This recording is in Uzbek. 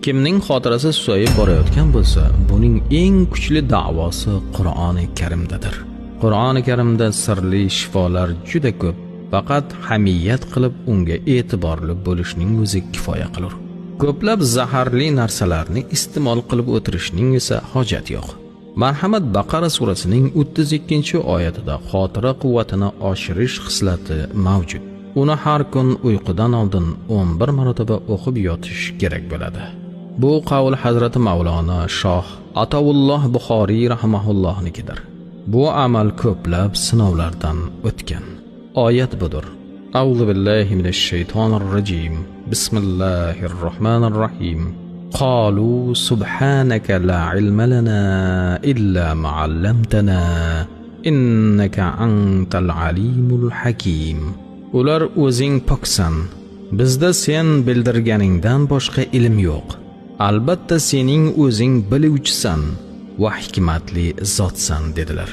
Kimning xotirasi susayib borayotgan bo'lsa, buning eng kuchli da'vosi Qur'oni Karimdadir. Qur'oni Karimda sirli shifolar juda ko'p. Faqat hamiyat qilib unga e'tiborli bo'lishning o'zi kifoya qilur. Ko'plab zaharli narsalarni iste'mol qilib o'tirishning esa hojati yo'q. Marhamat, Baqara surasining 32-oyatida xotira quvvatini oshirish xislati mavjud. Uni har kun uyqudan oldin 11 marotaba o'qib yotish kerak bo'ladi. Bu qavl Hazrati Mavlona Shoh Ataulloh Buxoriy rahimahullohnikidir. Bu amal ko'plab sinovlardan o'tgan. Oyat budur. A'udhu billahi minash shaytonir rojim. Bismillahir rohmanir rohim. قالوا سبحانك لا علم لنا إلا ما علمتنا إنك أنت العليم الحكيم. Ular: "O'zing poksan, bizda sen bildirganingdan boshqa ilm yo'q. Albatta sening o'zing biluvchisan va hikmatli zotsan", dedilar.